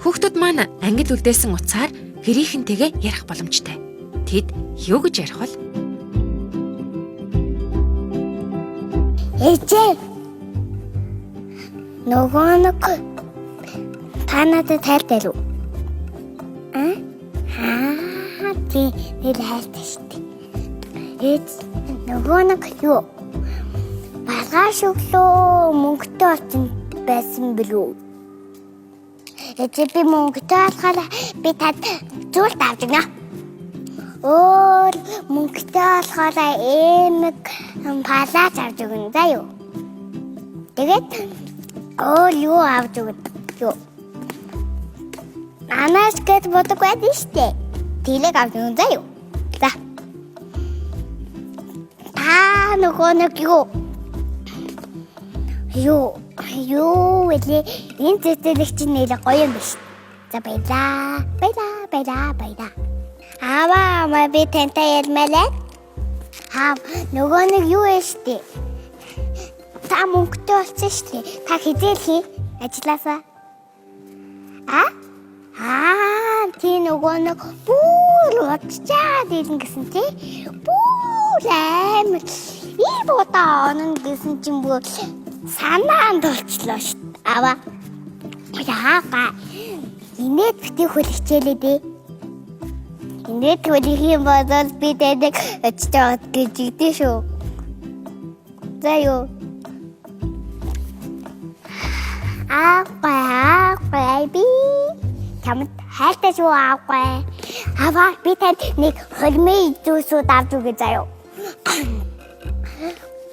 Хүүхдүүд маань ангид үлдээсэн утсаар гэрийнхэнтэйгээ ярих боломжтой. Тэд юу гэж ярих вэ? Ээжээ. Нөгөө нэг та надад тайлтай л үү? Аа? Аа, тий, нэр хайртай шүү дээ. Ээж нөгөө нэг юу? Маргааш өглөө мөнгөтэй болсон байсан билүү? Ээж би мөнгөтэй болохоор би танд зүйлт авч өгнө. Өөр мөнгөтэй болохоор эмэг палаач авч өгнө заа юу? Тэгээд өөр юу авч өгнө? Юу? Анаас гэд бодог байдаг штэ. Тэлэг авч өгнө заа юу? За. Та нөгөө нэг юу? Юу? Юу вэ? Энэ цэцэрлэг чинь нэлээ гоё юм биш. За баялаа. Баялаа, баялаа, баялаа. Аваа, маа би тантай ярмалаа. Аа, нөгөө нэг юу вэ штэ? Та мөнгөтэй болсон штэ. Та хизээл хий ажилласаа. А? Аа, тий нөгөө нэг бүр удчаад ирнэ гэсэн тий. Бүр амар ийм удаа онно гэсэн чинь бүр санаанд болчлоо штэ. Аваа. Яага. Инээд бити хөл хичээлээ дээ. Инээд хөлөх юм бол би таныг очиж аваад гэж өгдөө шүү. За юу. Аахгүй, аахгүй би чамд хайртай шүү аахгүй. Аваа би танд нэг хормын зүйлсүүд авч өгье заяа.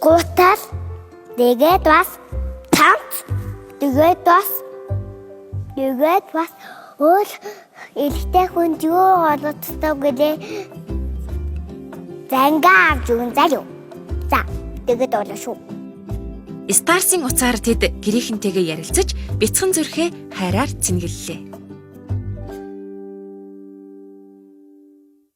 Гутал тэгээд бас тамц тэгээд бас өөр эрэгтэй хүнд юу олоцтой гэлээ зангаа авч өгөн заяа. За тэгээд болоо шүү. Старсын утсаар тэд гэрийнхэнтэйгээ ярилцаж бяцхан зүрхээ хайраар цэнгэллээ.